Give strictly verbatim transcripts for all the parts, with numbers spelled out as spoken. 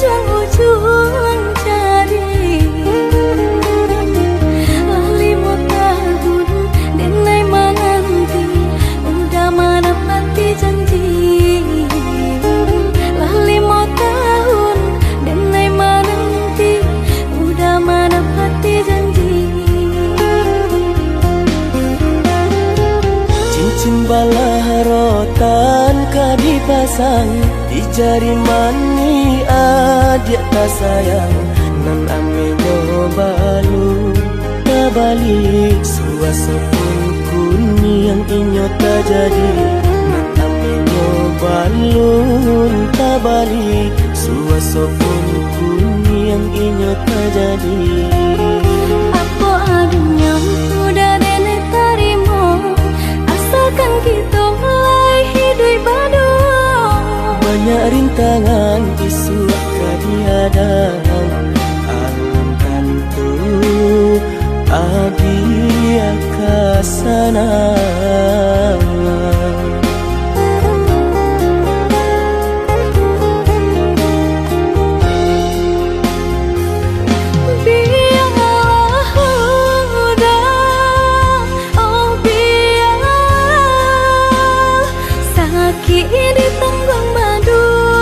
Ujuang-ujuang jadi, lah limo tahun denai mananti, udah manapati janji. Lah limo tahun denai mananti, udah manapati janji. Cincin balah rotan ka dipasang di jari manih adiak tasayang, nan ameh nyo balu tabali. Suaso pun kuniang inyo tajadi, nan ameh nyo balun tabali. Suaso pun kuniang inyo tajadi. Apo adonyo udah denai tarimo, asalkan kito lai hiduik baduo. Banyak rintangan isuak ka dihadang, alun tantu adiak ka sanang. Bialah udah, oh bialah, sakik ditangguang baduo.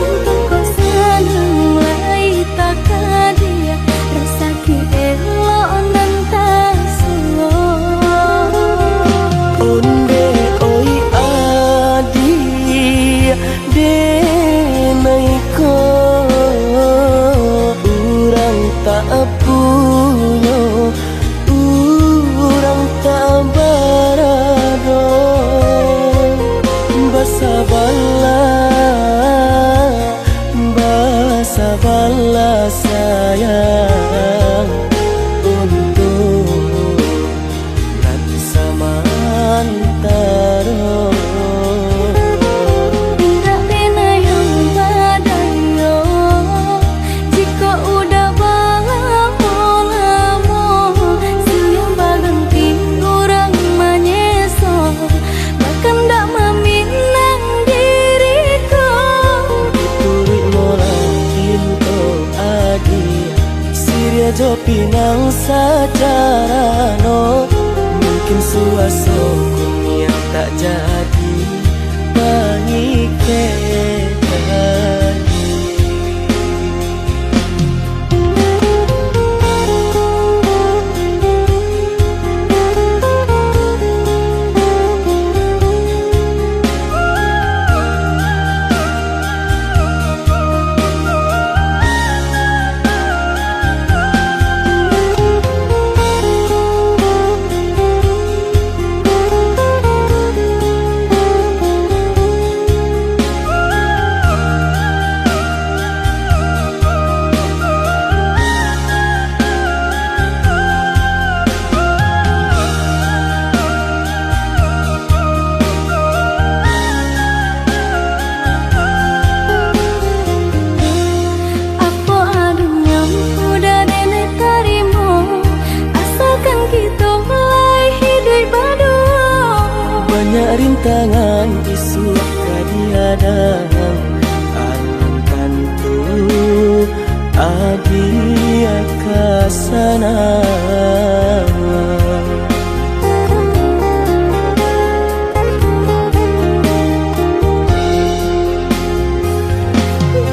Untuang ko sanang lai takadiak, rasaki elok nan tasuo. Ondeh oi adiak, denai ko urang tak punyo, urang tak barado. Basabalah, basabalah sayang, untuak nan samantaro. Indak denai nan badayo, jikok udah balamo-lamo, siang baganti urang manyeso, bakandak maminang diri ko. Dituruik molah pinto adiak, siriah jo pinang sajarano, mungkin suaso kuniang tak jadi mangikek. Apo adonyo udah denai tarimo, asalkan kito lai hiduik baduo. Banyak rintangan isuak ka dihadang, alun tantu adiak ka sanang.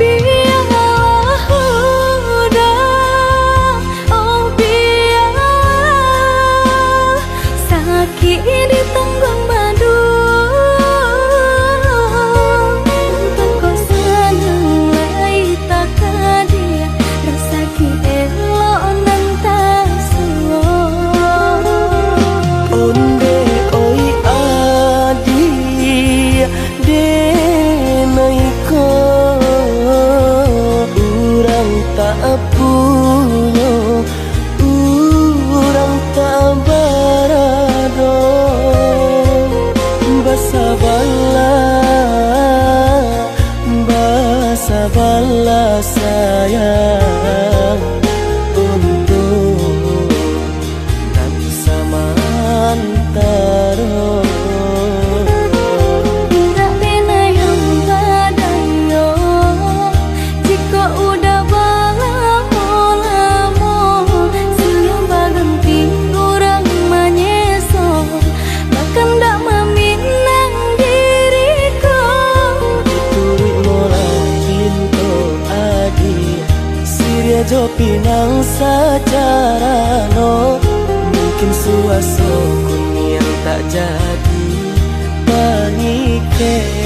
Bialah udah, oh bialah, sakik ditangguang baduo. Untuang ko sanang lai takadiak, rasaki elok nan tasuo. Ondeh oi adiak, denai ko urang tak punyo, urang tak barado. Basabalah, basabalah sayang, untuak nan samantaro. Indak denai nan badayo, Jo pinang sajarano, mungkin suaso kuniang tak jadi pangikek.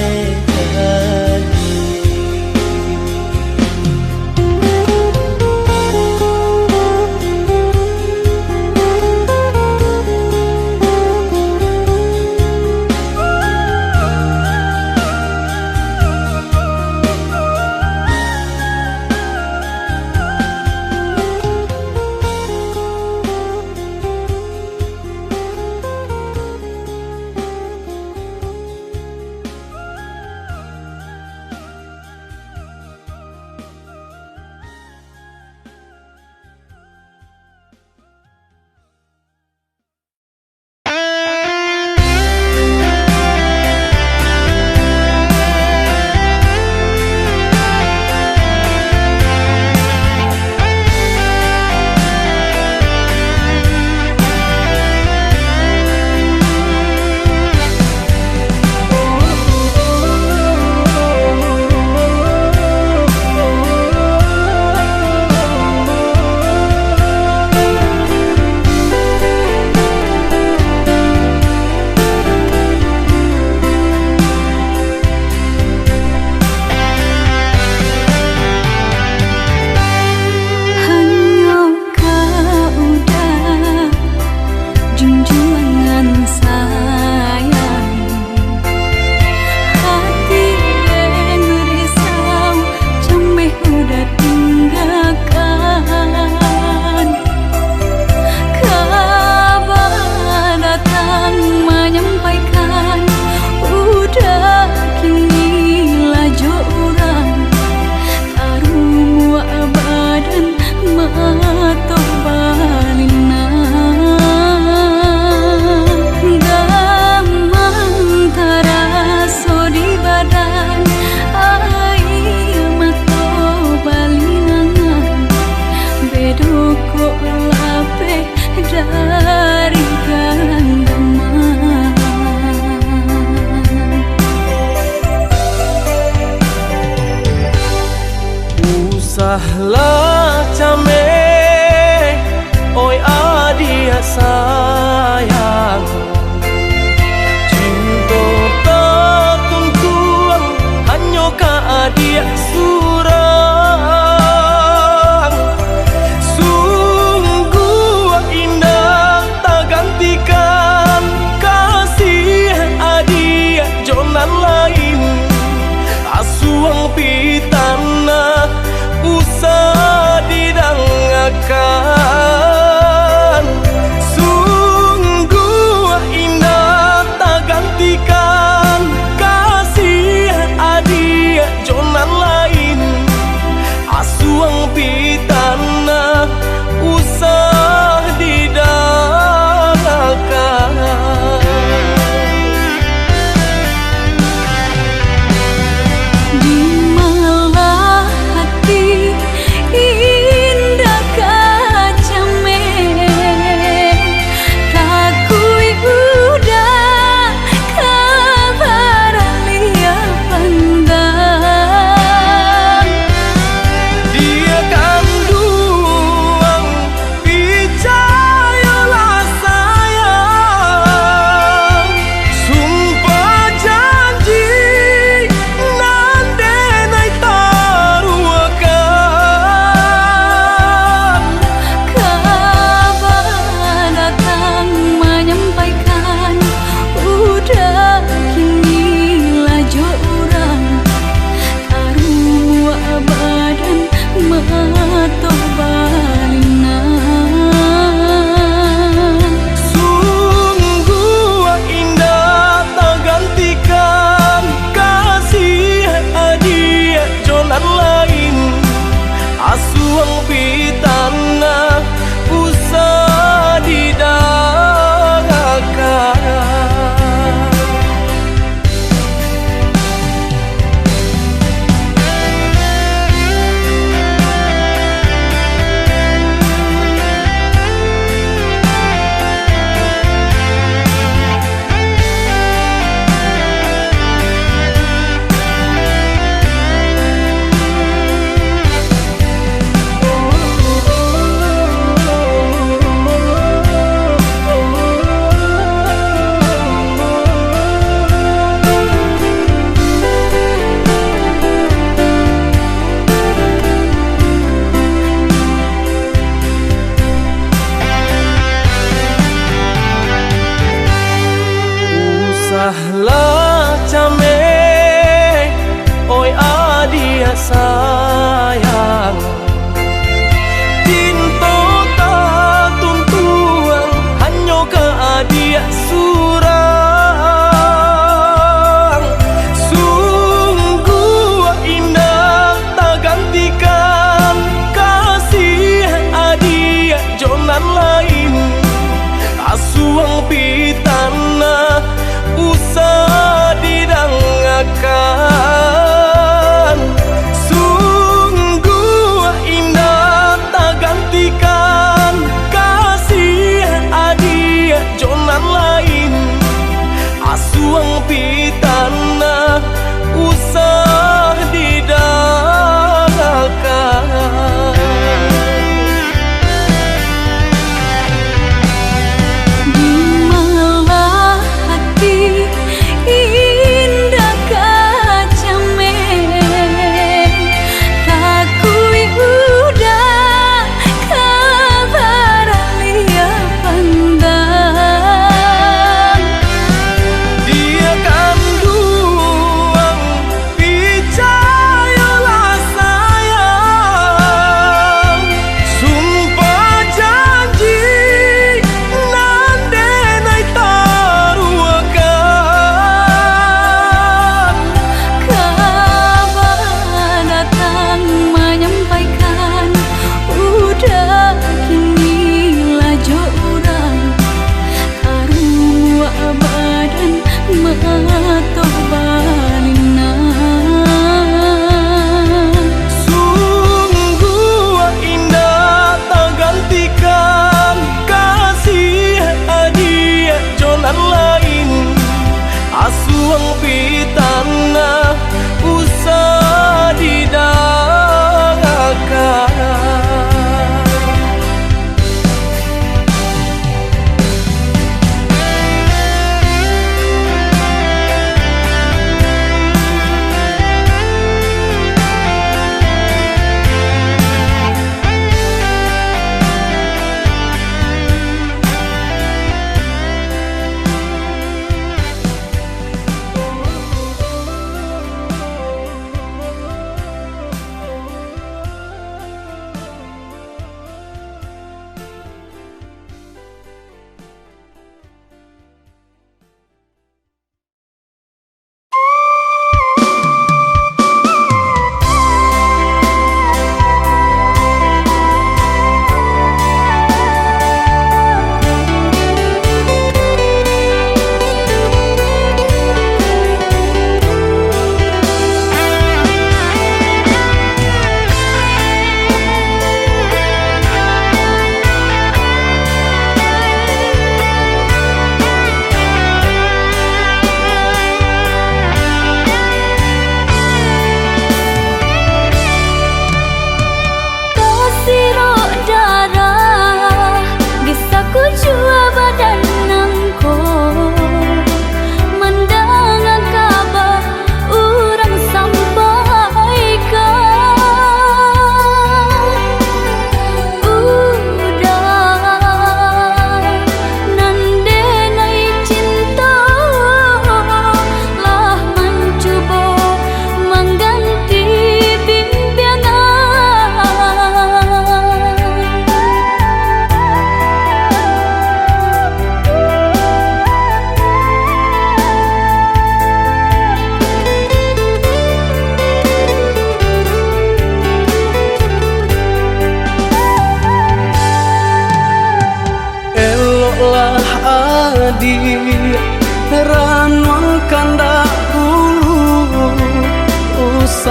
Hanyo ka udah junjuangan sayang, hati den risau, cameh udah tinggakan. Kaba datang manyampaikan, udah kini lah jo urang, tarumuak badan mato balinang. Gamang taraso di badan, aia mato balinangan, bedo kok lapeh dari ganggaman. Usahlah cameh, oi adiak sayang. Cinto tatuntuang hanyo ka adiak surang. Sungguah indak tagantikan kasih adiak jo nan lain. Asuang pitanah usah didang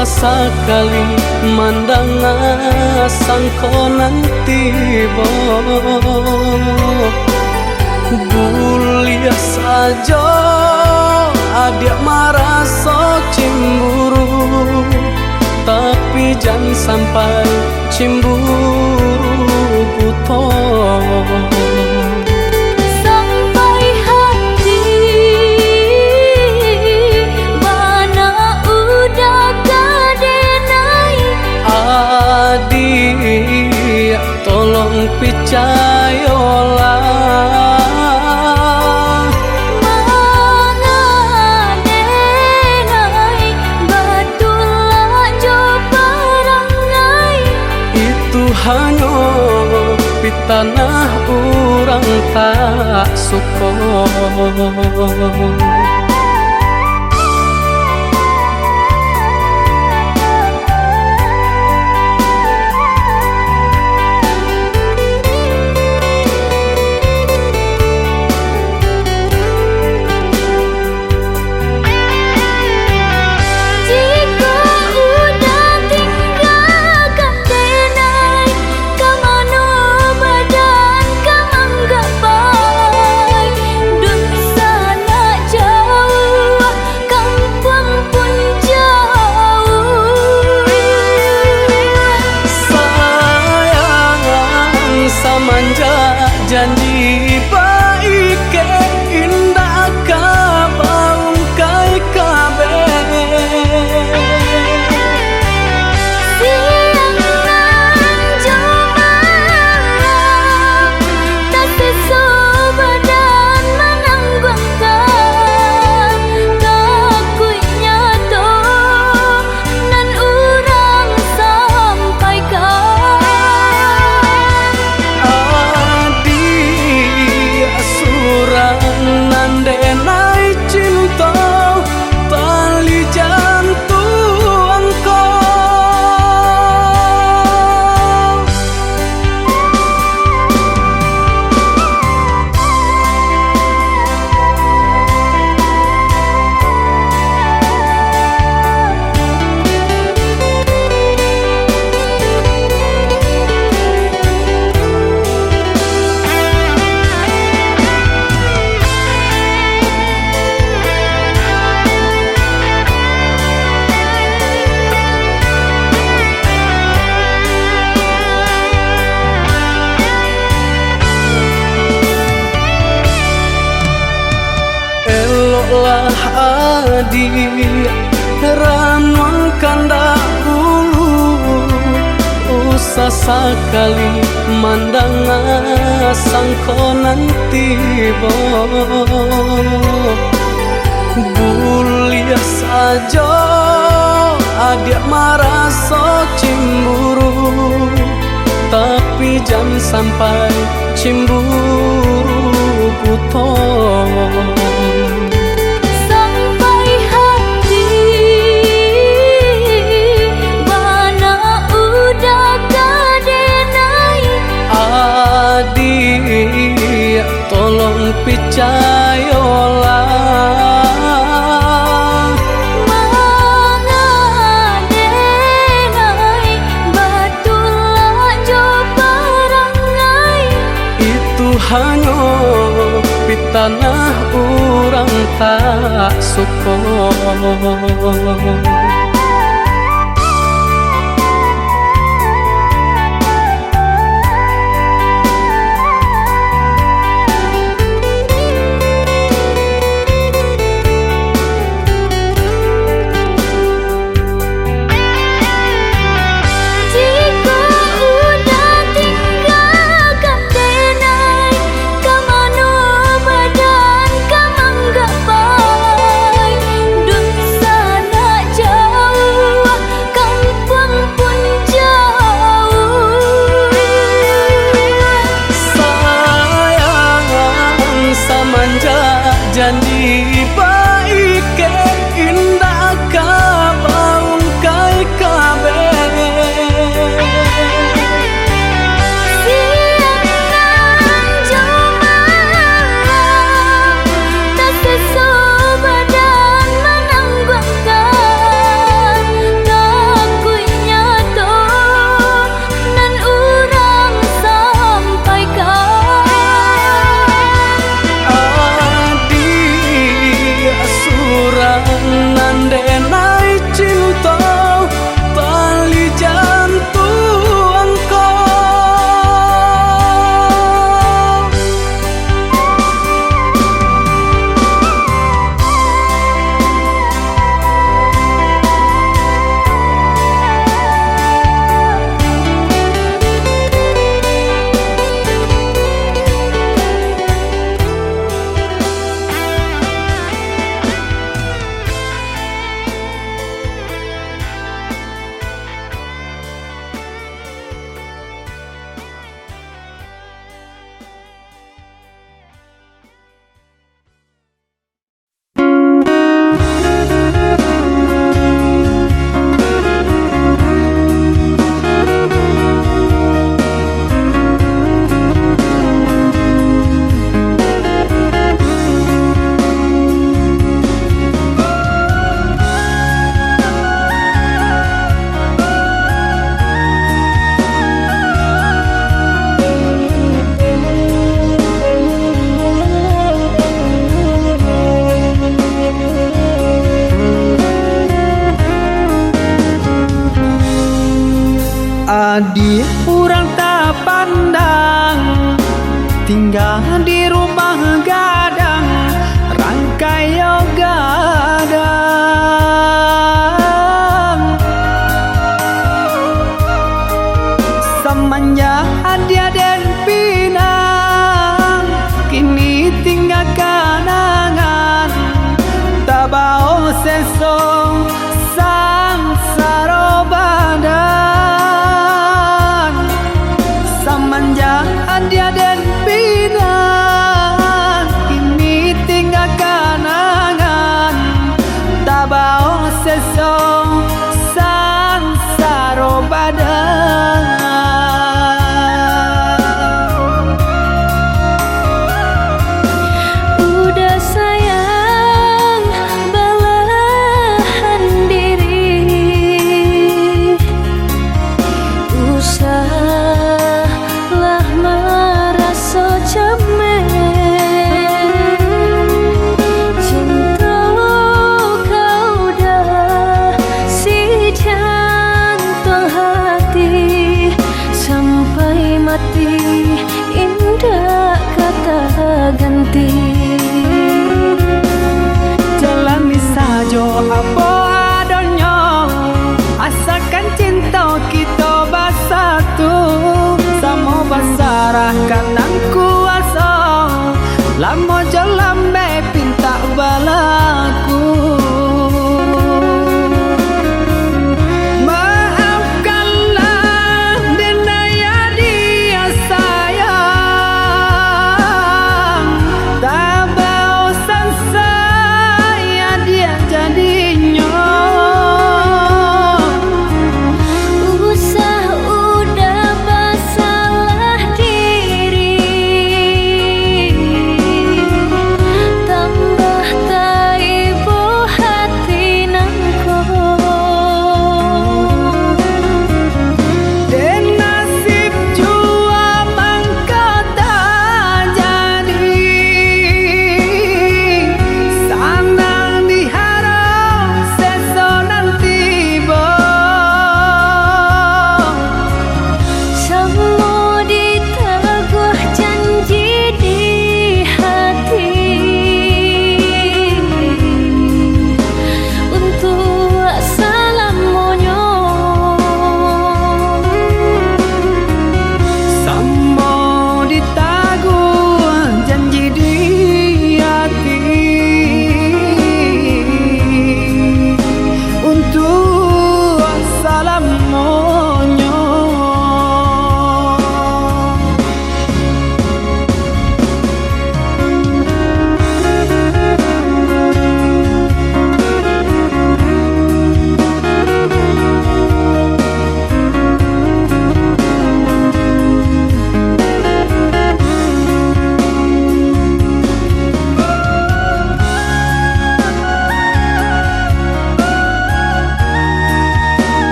Sakali mandanga sangko nan tibo, buliah sajo adiak maraso cimburu, tapi jan sampai cimburu buto. Sampai hati bana udah ka denai. Adiak, tolong picayolah. Manga denai, batulak jo parangai. Itu hanyo pitanah urang tak suko. Jikok udah tinggakan denai, ka mano badan ka manggapai? Dunsanak jauah, kampuang pun jauah. Sayang, samanjak janji baikek, indak ka baungkai kabeh. Siang nan jo malam, tasiso badan manangguangkan, takuiknyo tu nan urang sampaikan. Adiak, surang nan denai cinto, tali jantuang ko. Eloklah adiak, ranuang kandak bulu, usah sakali mandanga sangko nan tibo. Buliah sajo adiak maraso cimburu, tapi jan sampai cimburu buto. Sampai hati bana udah ka denai. Adiak, tolong picayolah. Manga denai, batulak jo parangai. Itu hanyo pitanah urang tak suko. Jikok udah tinggakan denai, ka mano badan ka manggapai? Dunsanak jauah Adiak urang tapandang, tingga di rumah gadang, rangkai yo gadang. Samanjak adiak den pinang, kini tingga kanangan, tabao seso sansaro badan. Samanjak adiak den pinang,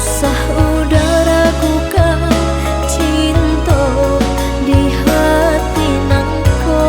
Sah udah ragukan cinto di hati nangko.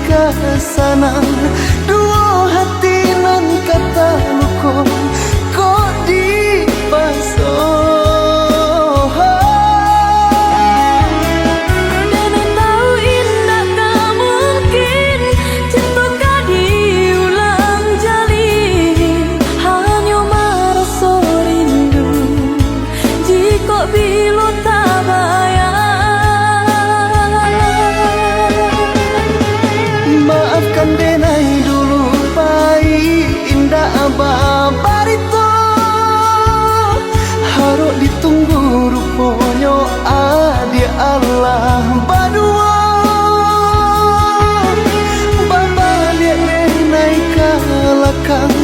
ka sanang, duo hati nan ka taluko, kok dipakso. Denai tahu indak ka mungkin cinto ka diulang jalin, hanyo maraso rindu. Jikok bilo tabayang, maafkan denai dulu pai, indak babarito. Harok ditunggu ruponyo adiak alah baduo. Babaliak denai ka lakang,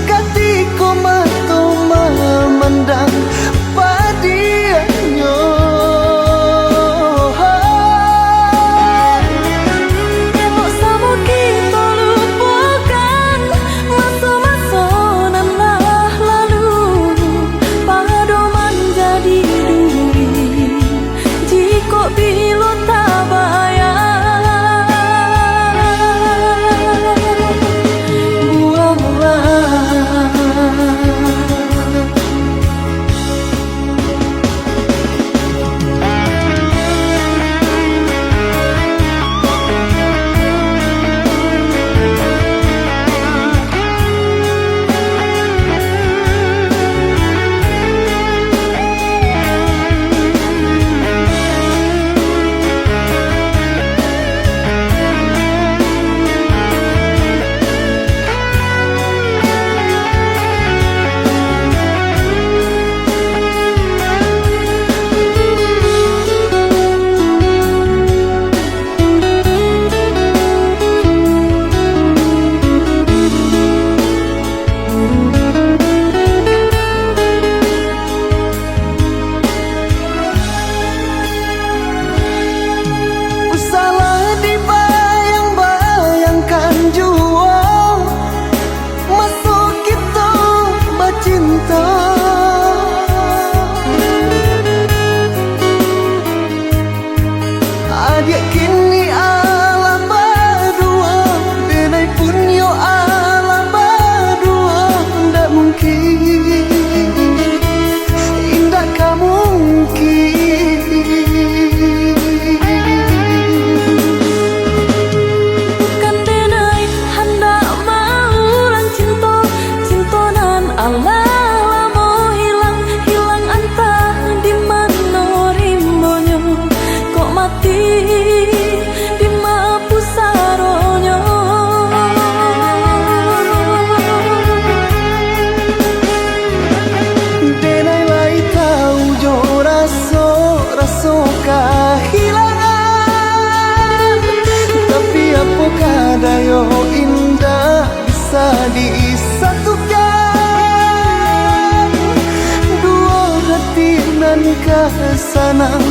katiko mato mamandang padiahnyo. Elok samo kito lupokan maso-maso nan lah lalu, pado manjadi duri jikok bilo tabayang. Buanglah. Salah dibayang-bayangkan juo, maso kito bacinto. Adiak kini alah baduo, denai pun yo alah baduo, ndak mungkin, indak ka mungkin. Bukan denai handak maulang cinto, cinto nan alah lamo hilang, hilang antah di mano rimbonyo, kok mati di ma pusaronyo. Denai lai tau jo raso, raso kahilangan, tapi apo ka dayo, indak bisa disatukan. Duo hati nan ka sanang,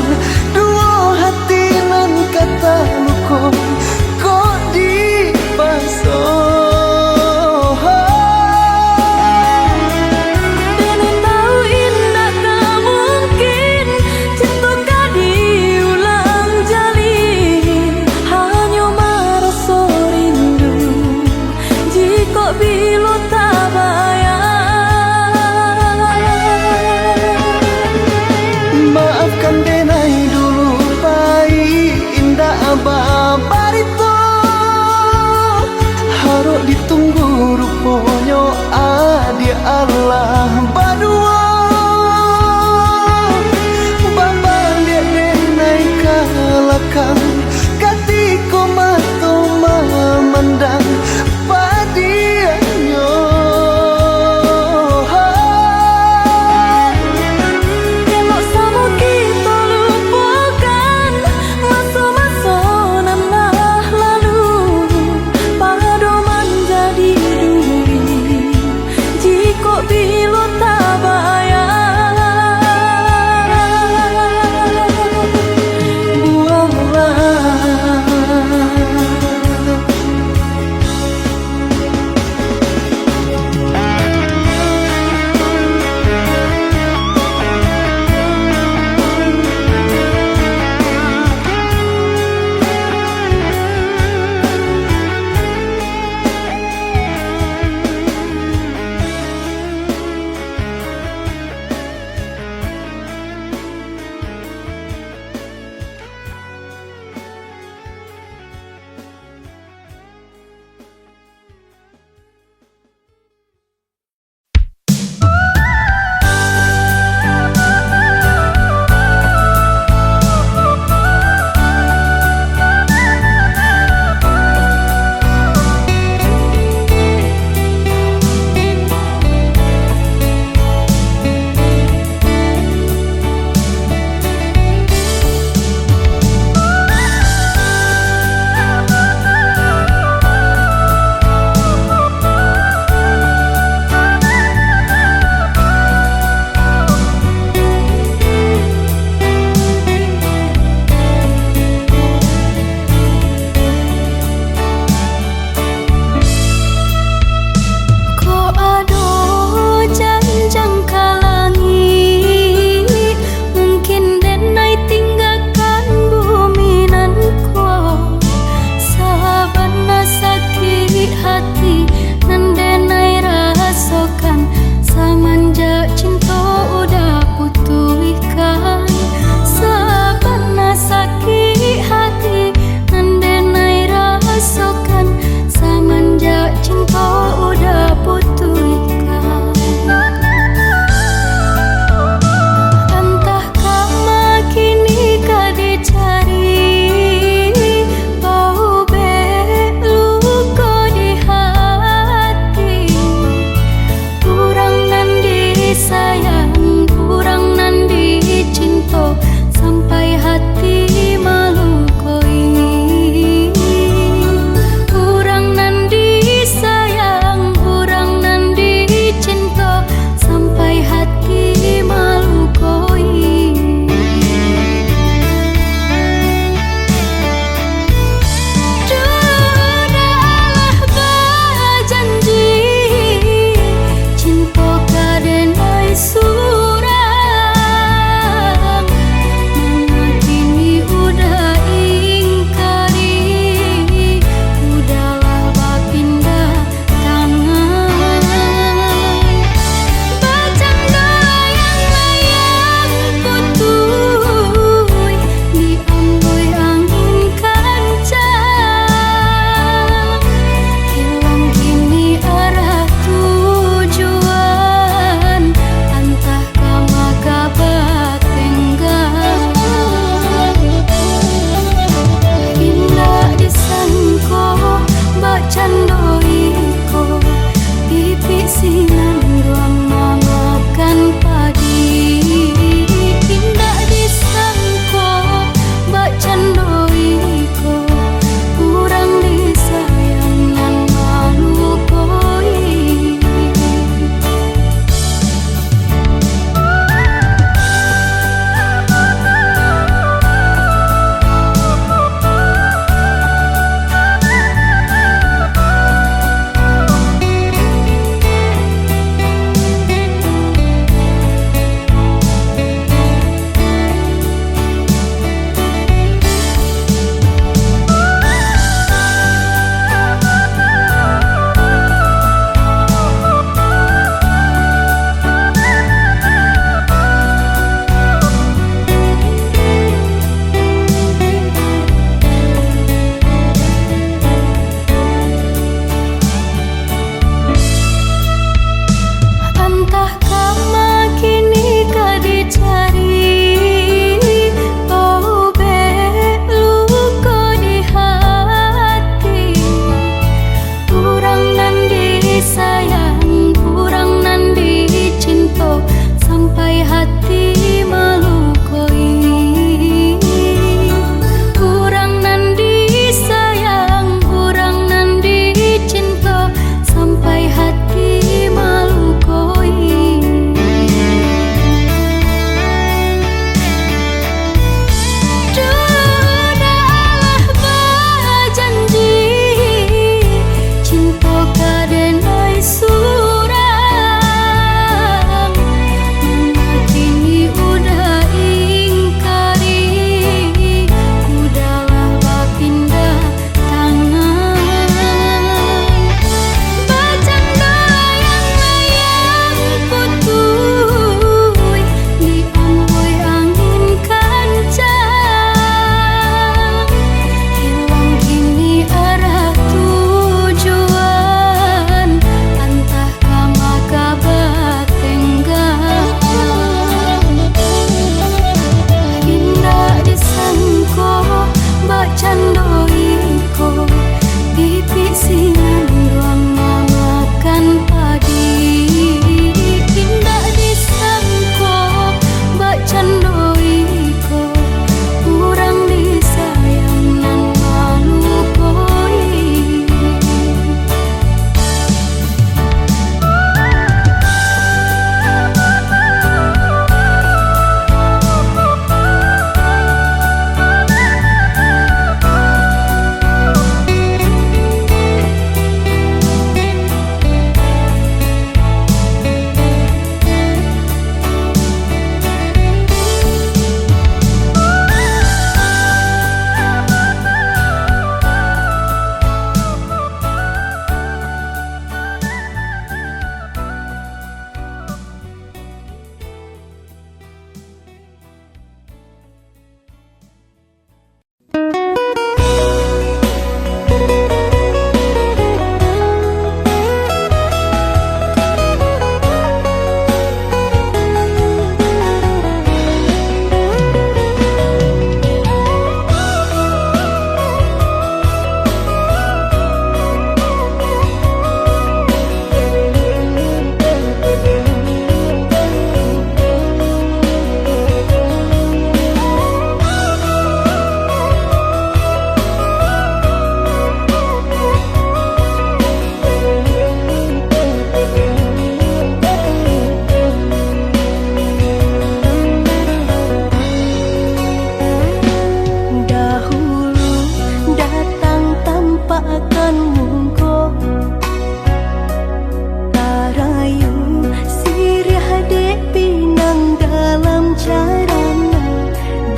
duo hati nan ka taluko, kok dipakso. Denai tau indak ka mungkin cinto ka diulang jalin, hanyo maraso rindu. Jikok bilo tabayang, maafkan denai dulu pai, indak babarito. Harap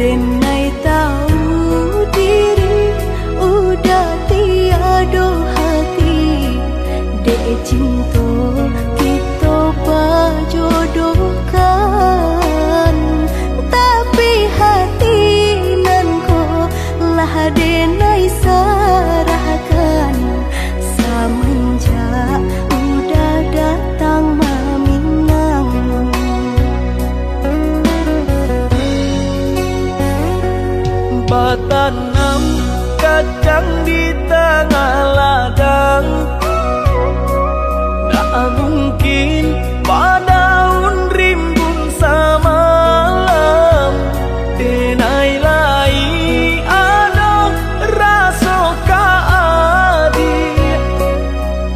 Denai tahu diri, udah tiado hati, dek cinto kito pajodohkan. Tapi hati nan ko lah denai sarahkan, samanjak udah datang maminang. Batanam kacang di tangah ladang, ndak mungkin badaun rimbun samalam. Denai lai ado raso ka adiak,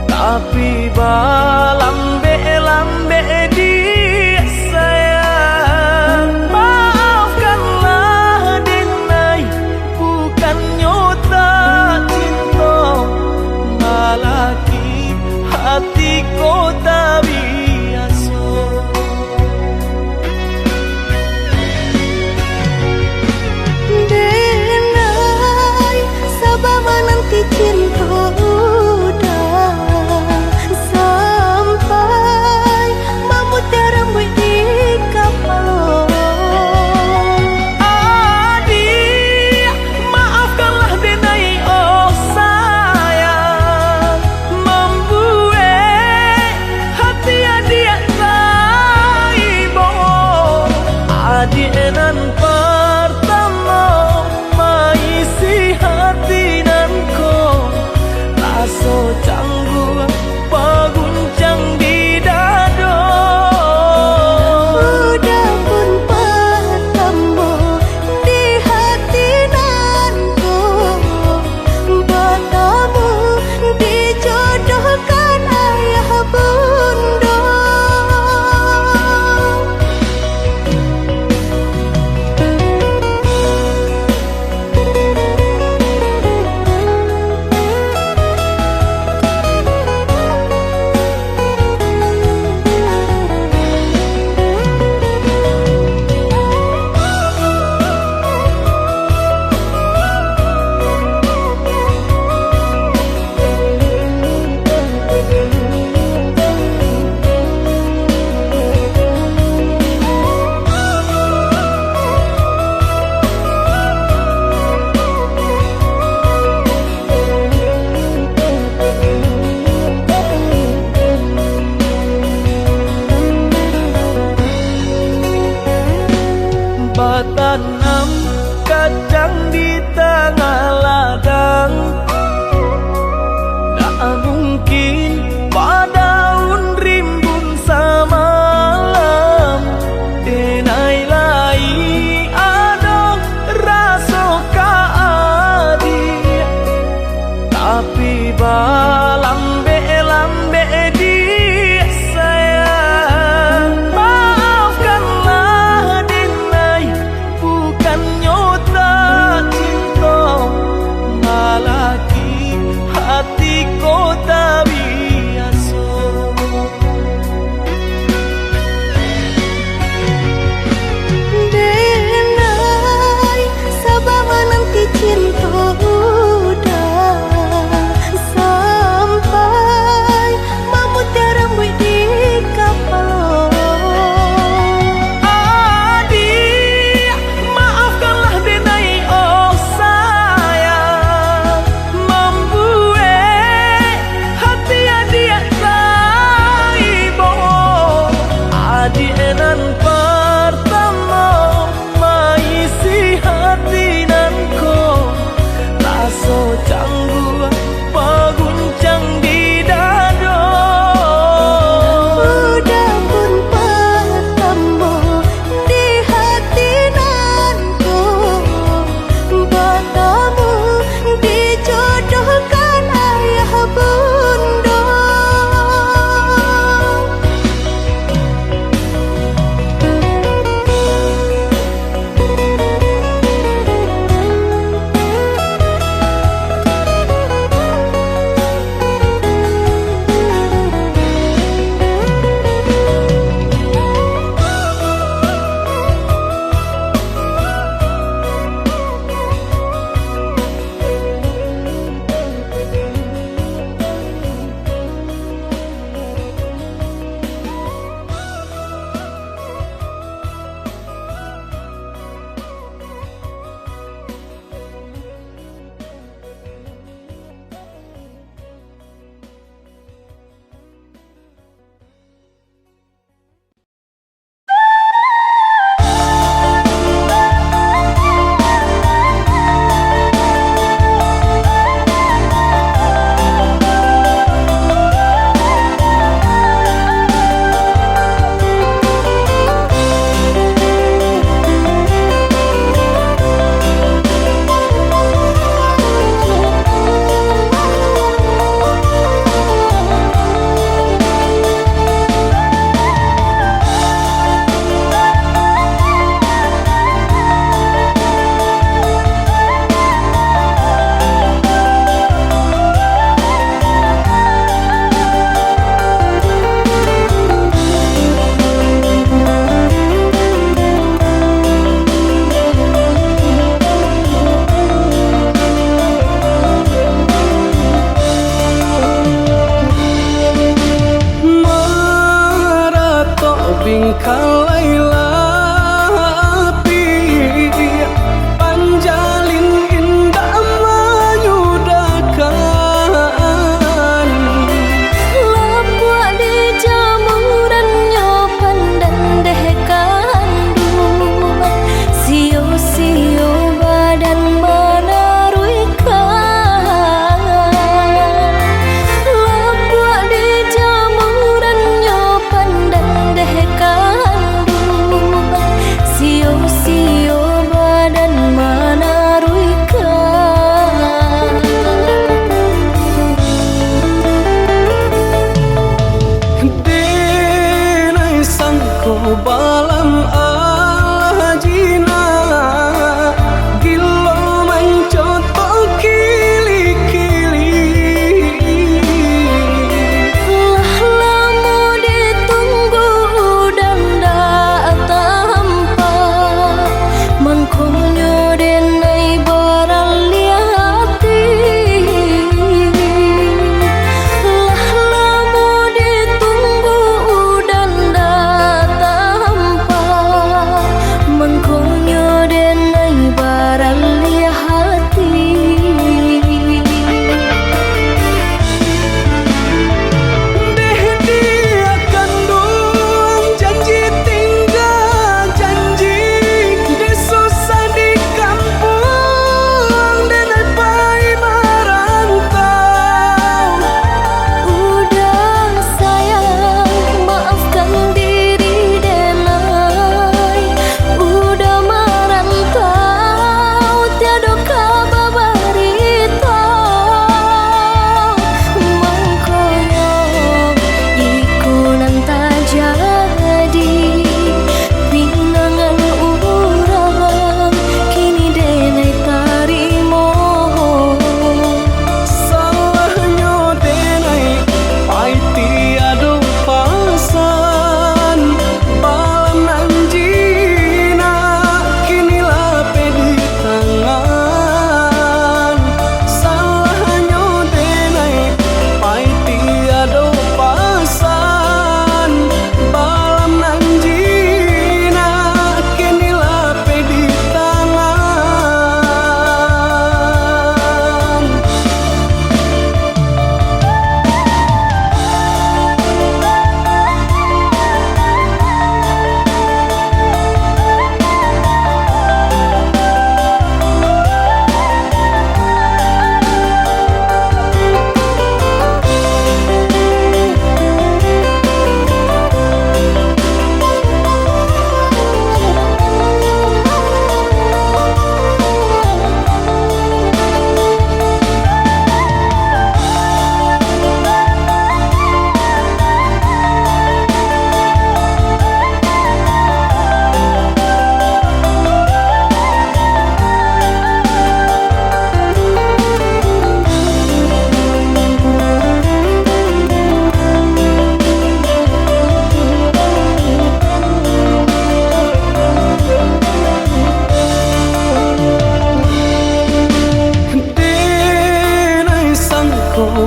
tapi balambek-lambek diak sayang. Maafkanlah denai, bukannyo tak cinto, malah ki hati ko tak biaso. Denai, saba mananti cinto udah sampai mamutiah rambuik di kapalo. Adiak, maafkanlah denai, oh sayang, mambuek hati adiak taibo. Adiak nan partamo maisi hati nan ko, raso cangguak baguncang di dado. Udah pun partamo di hati nan ko, batamu dijodohkan ayah bundo. Batanam kacang di tangah ladang, ndak mungkin badaun rimbun samalam. Denai lai ado raso ka adiak, tapi balambek-lambek diak sayang. Maafkanlah denai, bukannyo tak cinto, malah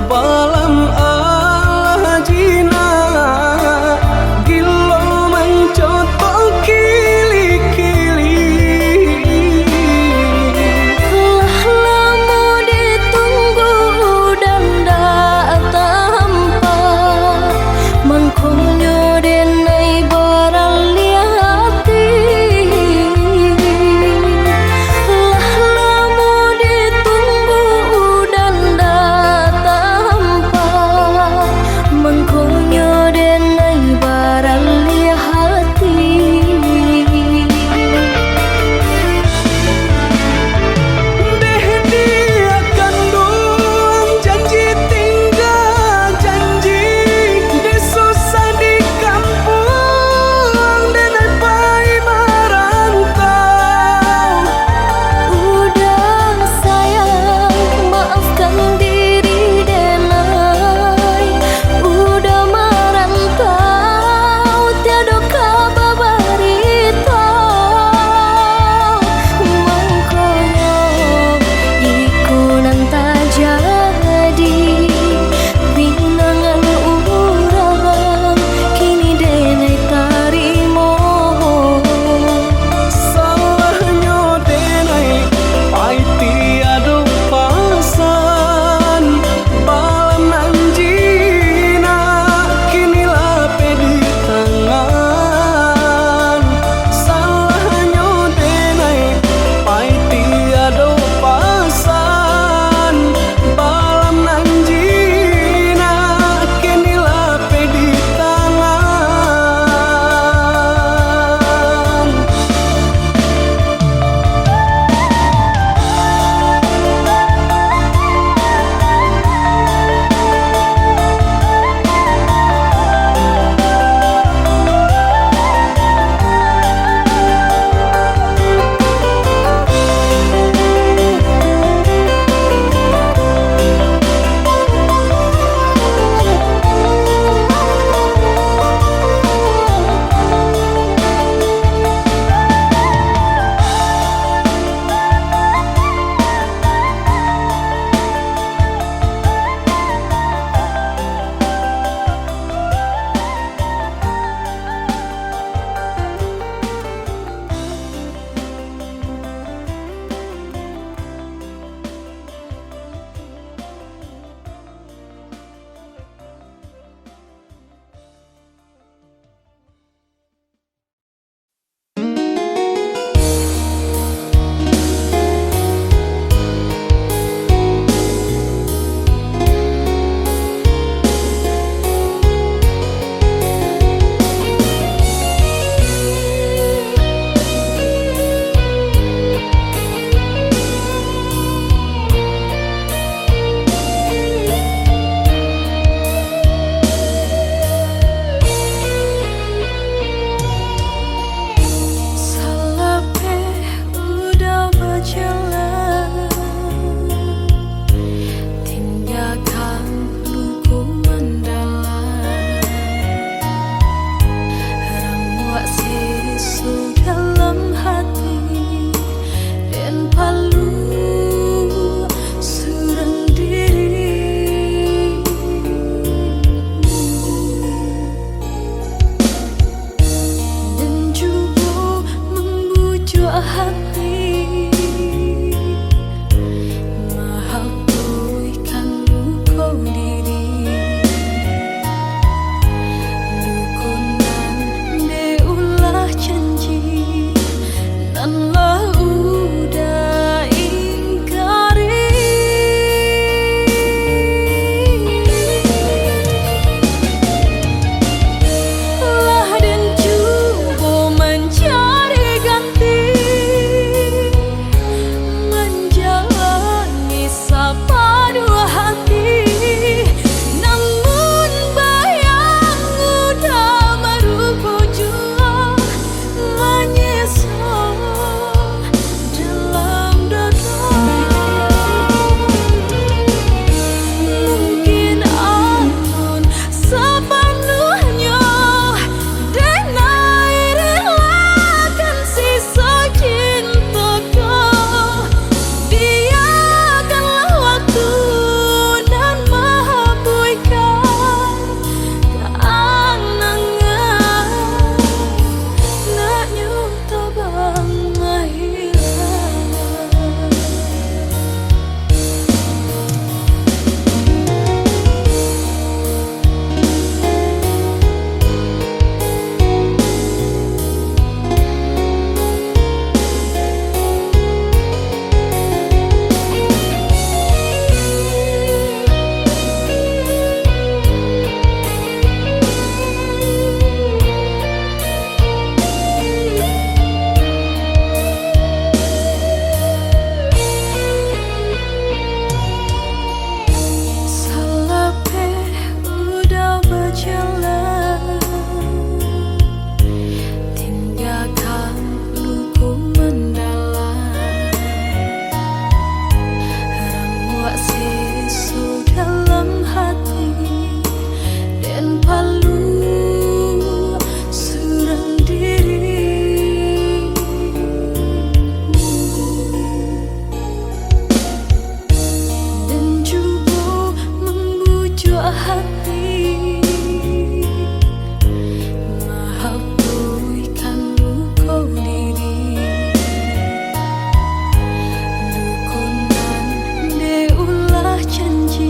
Palam alah jinak, gilo mancotok kili-kili. Lah lamo ditunggu udan dak tampak, mangkonyo denai baralih ati. Lah lamo ditunggu udan dak tampak, hati, mahapuihkan luko diri. Luko nan dek ulah janji,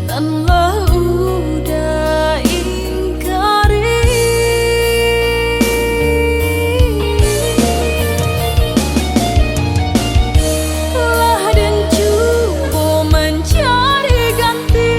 nan lah udah ingkari. Lah den cubo mancari ganti,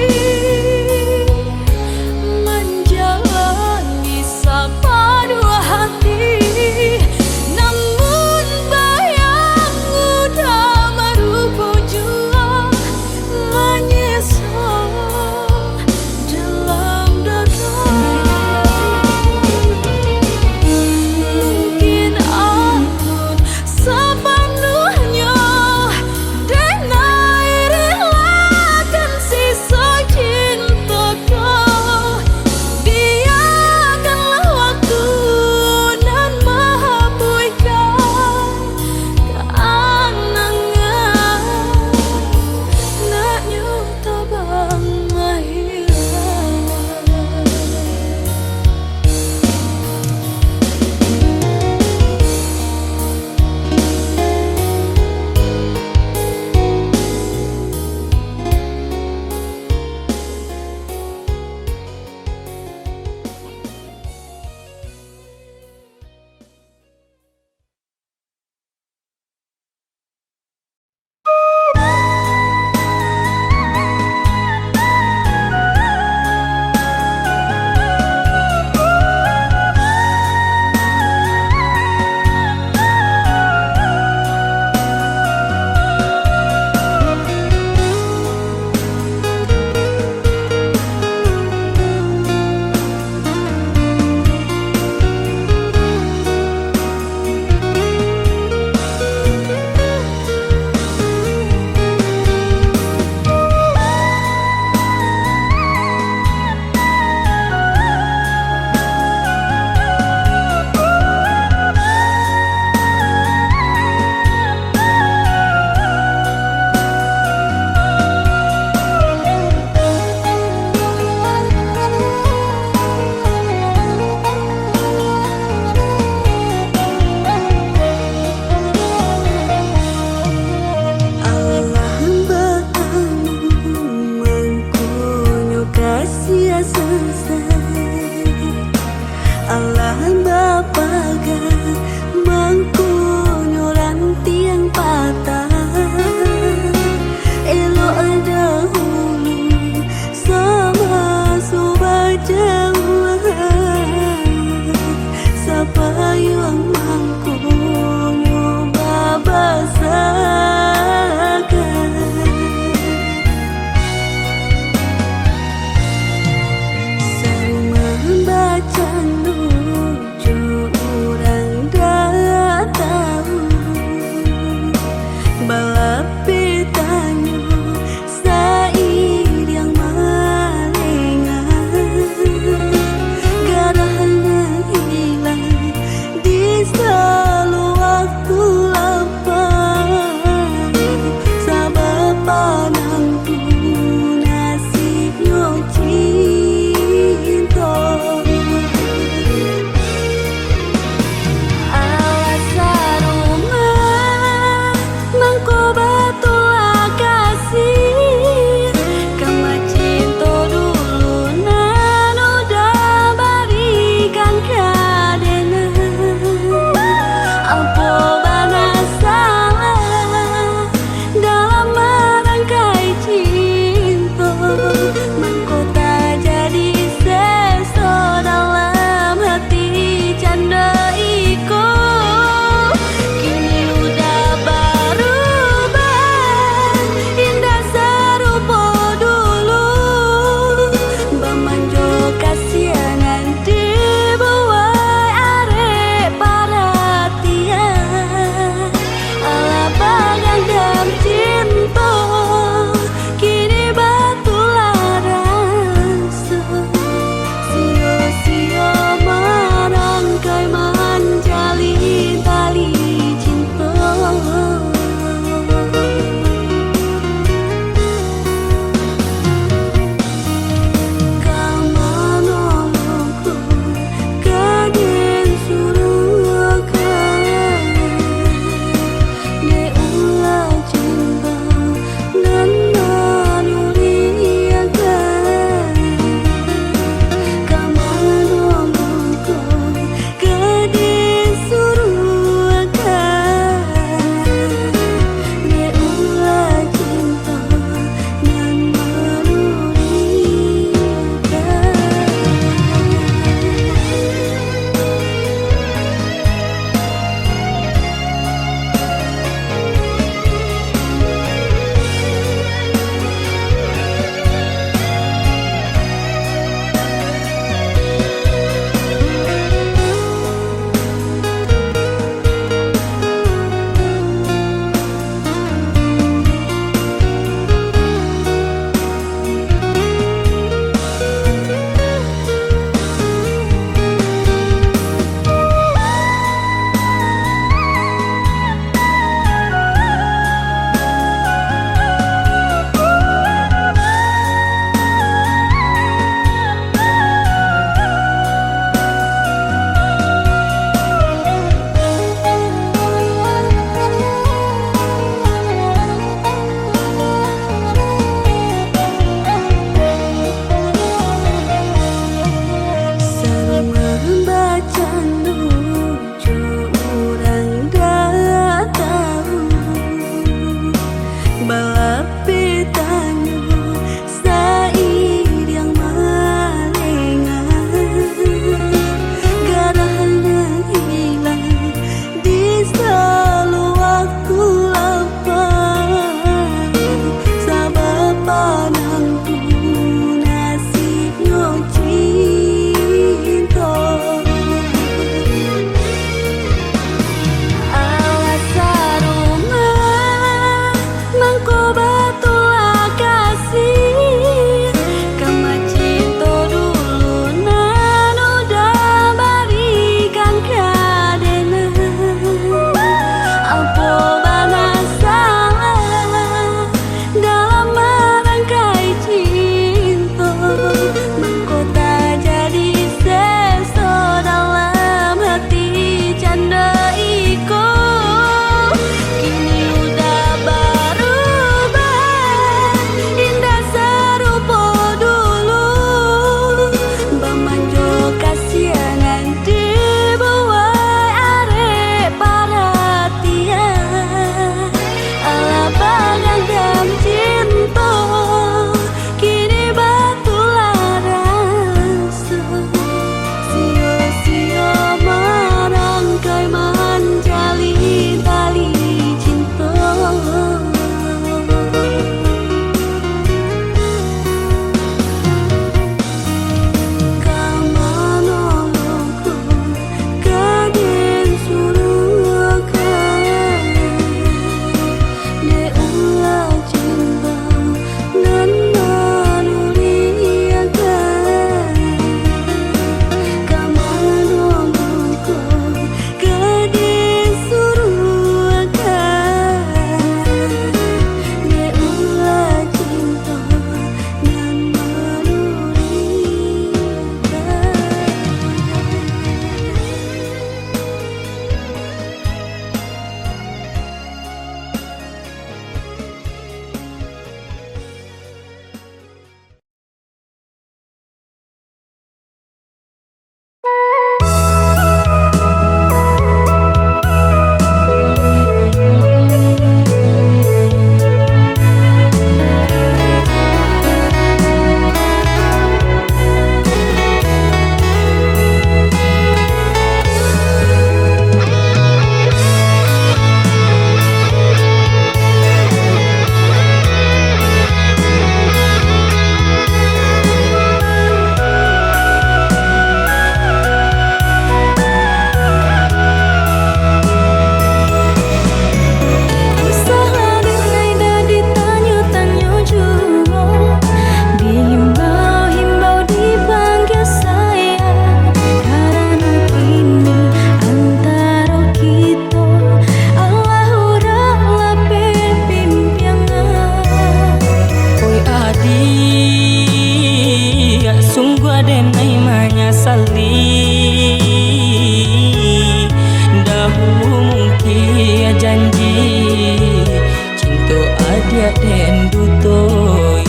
den dutoi.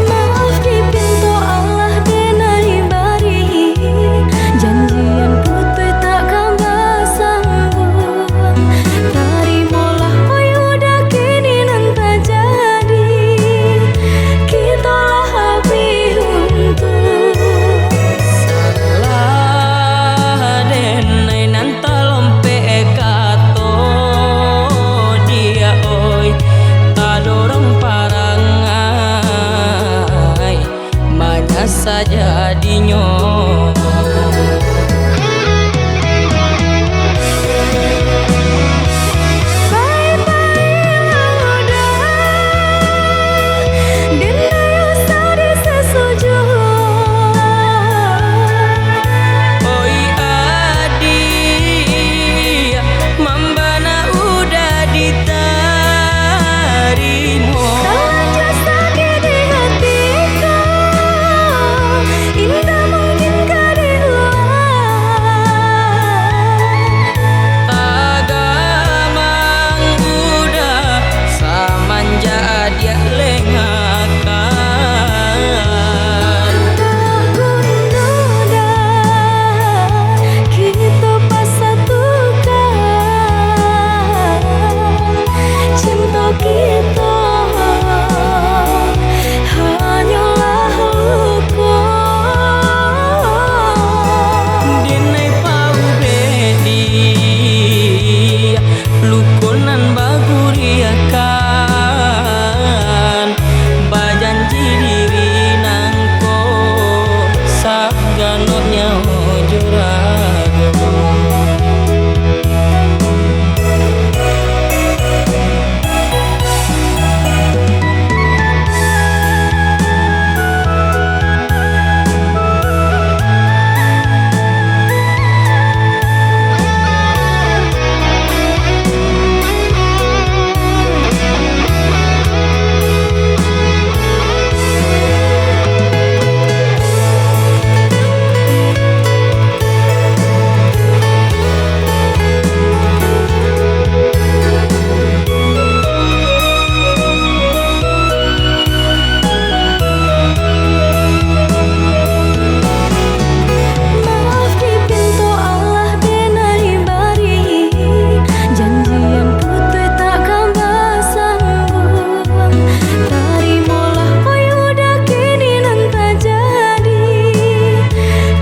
Maaf dipinto Allah denai bari, janjian putuih takkan basambung. Tarimolah, oi uda, kini nan tajadi, kito lah abih untuang. Salah denai nan talompek kato dia, oi, tadorong parangai, manyasa jadinyo. Pai-pailah uda, den dayuah sadih sasujuah. Oi adiak, mambana uda ditarimo. Talanjua sakik di hati ko, indak mungkin ka diulang. Tagamang uda samanjak adiak lengakan. Tak guno doh kito pasatukan, cinto kito hanyolah luko. Denai paubek dia, luko nan baguriakan, bajanji diri nangko saganok nyawo jo rago. Maaf dipinto Allah denai bari, janjian putuih takkan basambung. Tarimolah, oi uda, kini nan tajadi,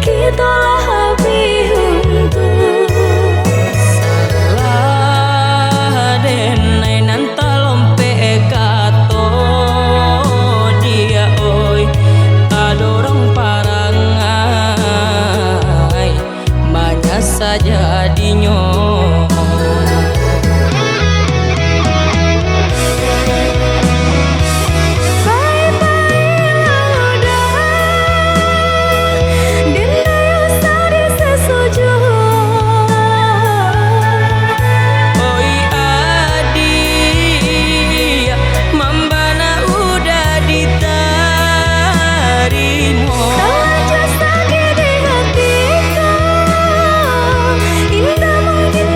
kito lah abih untuang. Salah denai nan talompek kato dia, oi, tadorong parangai, manyasa jadinyo. Pai-pailah uda, den dayuah sadih sasujuah. Oi adiak, mambana uda ditarimo. Talanjua sakik di hati ko, indak mungkin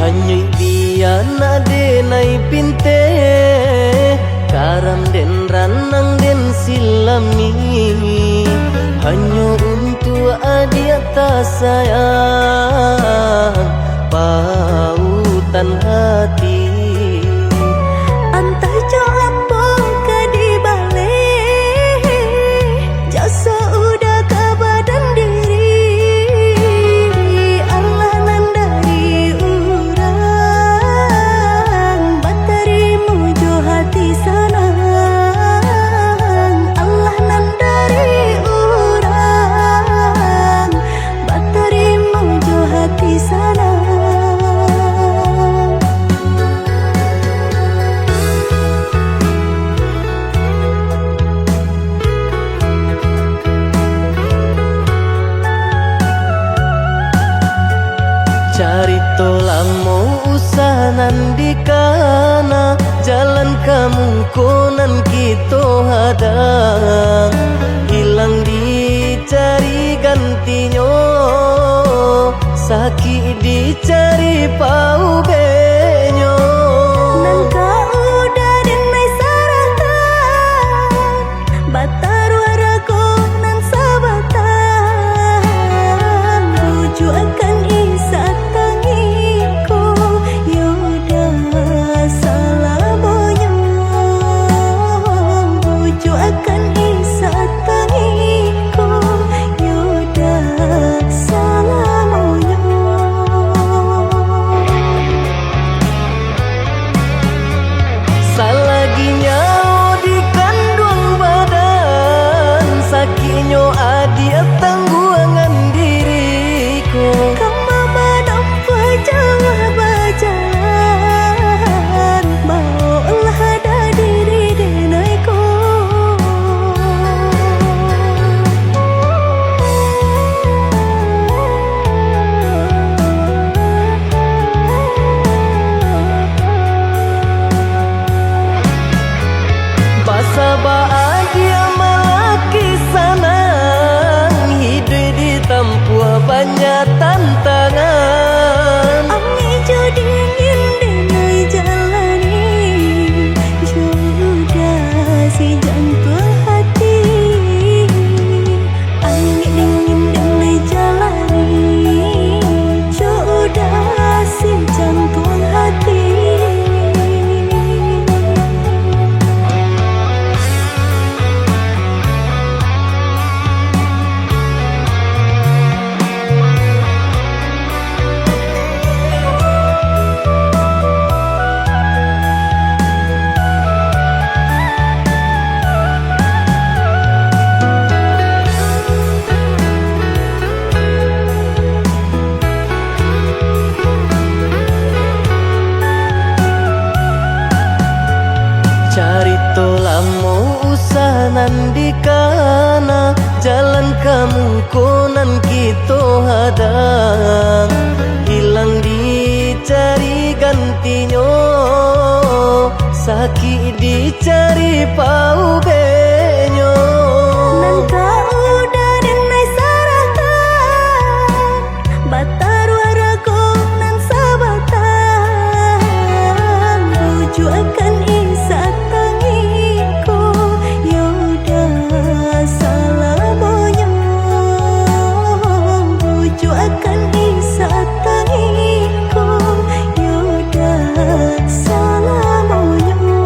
Anyuik bianak denai pinteh, karam den ranang den silami, hanyo untuak adiak tasayang, pautan hati. Antah jo apo ka dibaleh, jaso uda ka badan diri, alah nan dari urang, batarimo jo hati sanang, alah nan dari urang, batarimo jo hati sanang. Carito lamo usah nan dikana, jalan ka muko nan kito hadang, hilang dicari gantinyo, sakik dicari paubenyo. Nan ka uda den ai sarahkan, bataruah rago nan sabatang, bujuakan isak tangiko, yo dah salamonyo, bujuakan isak tangiko, yo dah salamonyo. Salagi nyawo di kanduang badan, sakiknyo adiak tangguangan diri ko. Ka ma manampuah jauah bajalan, baoklah diri denai ko. Basabab adiak malaki sanang, hiduik ditampuah banyak tantangan. Angek jo dingin denai jalani, jo uda si jantuang hati. Angek dingin denai jalani, jo uda si jantuang hati. Carito lamo usah nan dikana, jalan ka muko nan kito hadang, hilang dicari gantinyo, sakik dicari paubenyo. Nan ka uda den ai sarahkan, bataruah rago nan sabatang, bujuakan isak tangiko, yo dah salamonyo, bujuakan isak tangiko, yo dah salamonyo.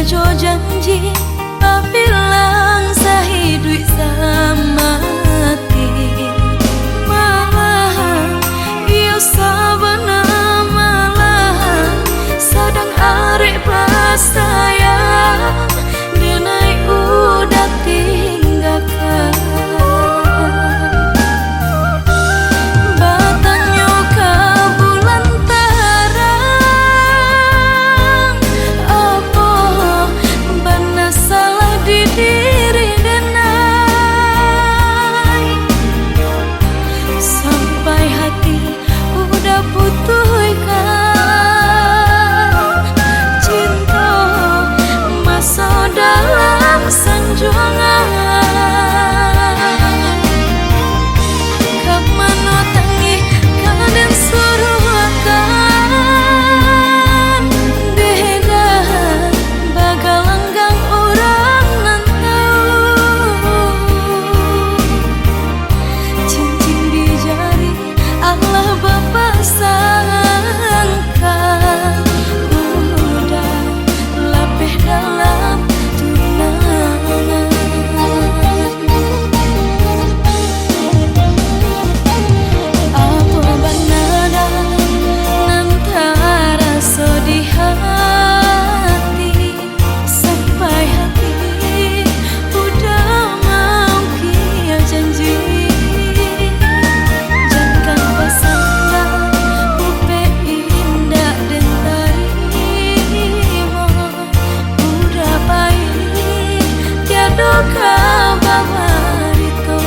Jo janji, babilang sahiduik samati. Malahan, iyo sabana malahan, sadang arek basayang, denai uda tinggakan. Batanyo ka bulan tarang, apo bana salah di diri denai? Sampai hati uda putuihkan, cinto maso dalam sanjuangan. Ka mano tangih ka den suruahkan, deh dah bagalanggang urang nan tau. Cincin di jari alah bapasangkan, uda lapeh dalam tunangan. Apo bana nan taraso di hati, sampai hati uda maukia janji? Jankan basangka upek indak den tarimo. Uda pai, tiado ka babarito.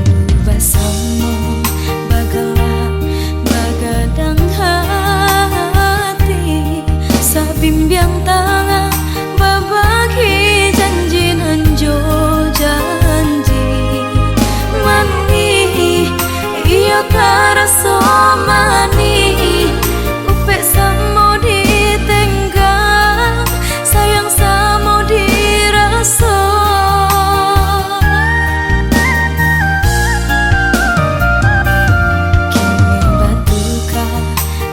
Dulu basamo bagalak bagadang hati, sabimbiang tangan babagi janji nan jo janji. Manih, iyo taraso manih, upek samo ditenggang, sayang samo diraso. Kini batuka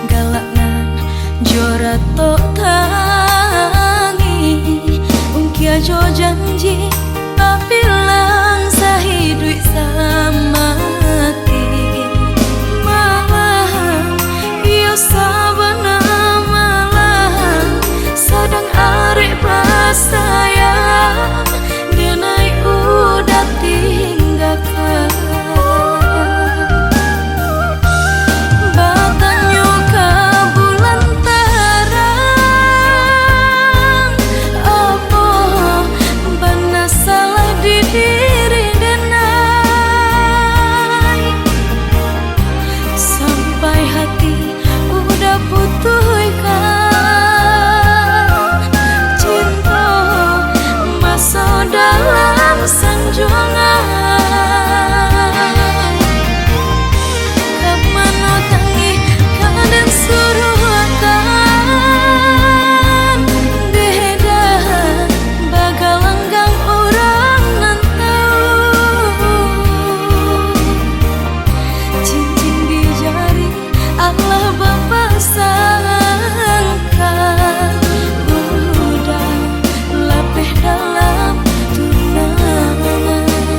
galak nan jo ratok tangih, ungkia jo janji, babilang sahiduik samati. Malahan, iyo sabana malahan, sadang arek basayang, denai uda tinggakan. Batanyo ka bulan tarang, apo bana salah di diri denai? Sampai hati uda putuihkan, cinto maso dalam sanjuangan. Ka mano tangih ka den suruahkan, deh dah bagalanggang urang nan tau. Cincin di jari alah bapasangkan, uda lapeh dalam tunangan.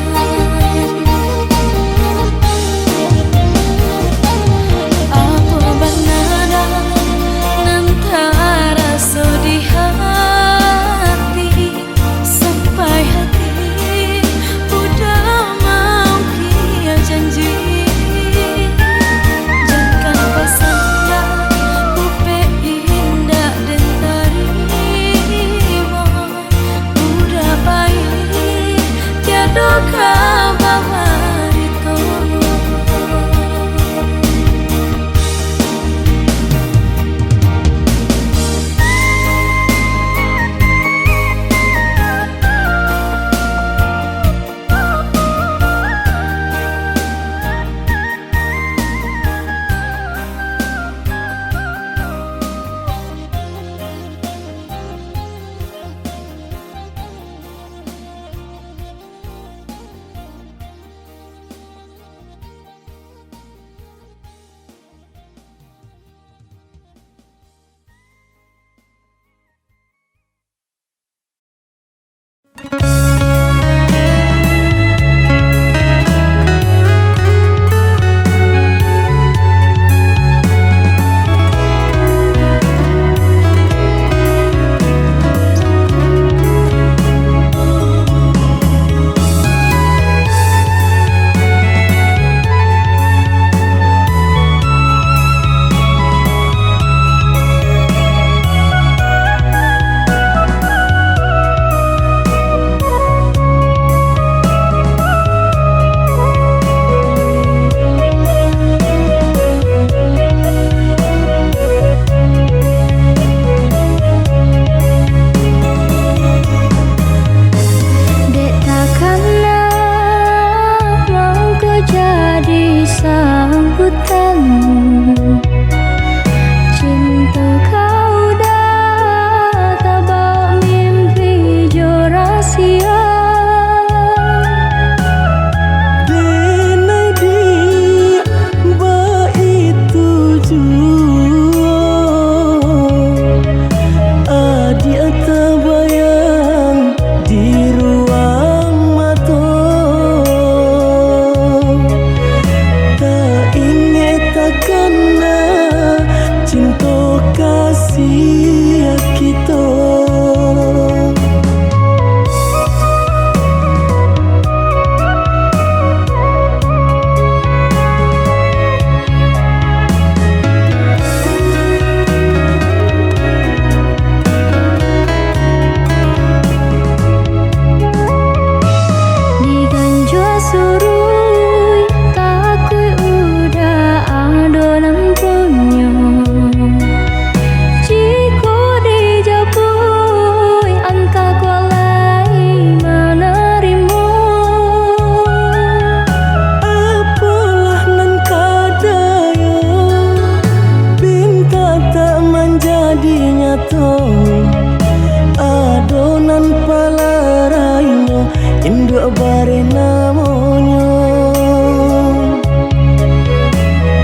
Ado nan palarainyo, induak bareh namonyo.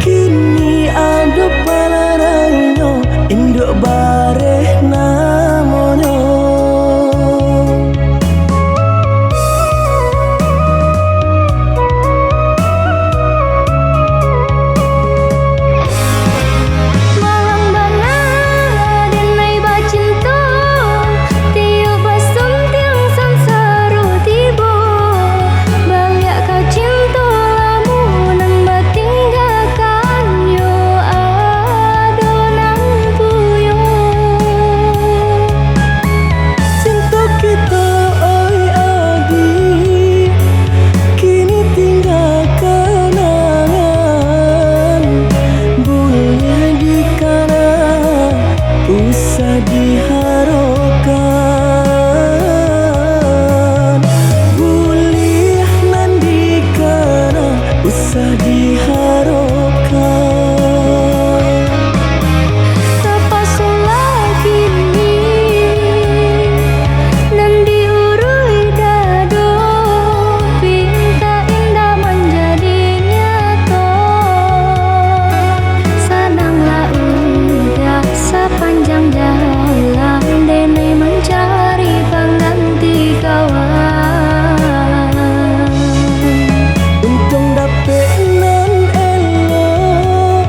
Kini ado palarainyo, induak bareh namonyo. Malang bana denai bacinto, tiok basuntiang sansaro tibo. Baliak ka cinto lamu nan batinggakan yo ado nan punyo. Cinto kito, oi adik, kini tingga kanangan. Buliah dikana, usah diharokan. Buliah nan dikana, usah diharokan. Tapasolah kini nan diuruih dado, pinta indak manjadi nyato. Sananglah udah sapanjang jalan, denai mancari pangganti kawan. Untuang dapek nan elok,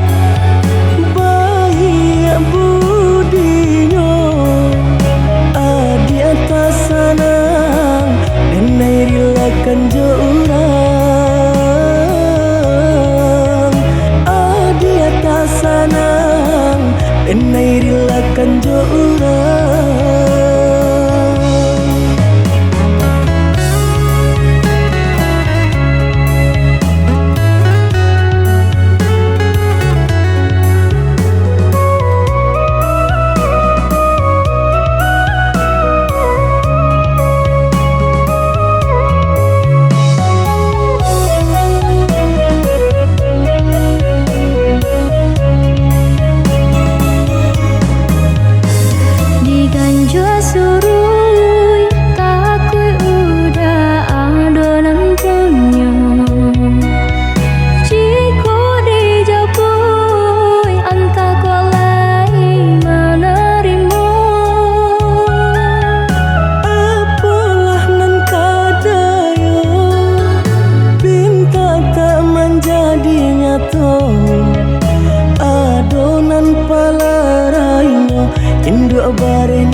baiak budinyo. Adiak tasanang, denai rilakan jo urang. Adiak tasanang, denai rilakan jo urang. Diganjua suruik, takuik udah ado nan punyo. Jikok dijapuik, antah kok lai manarimo. Apolah nan ka dayo, pinta tak manjadi nyato. Ado nan palarainyo, induak bareh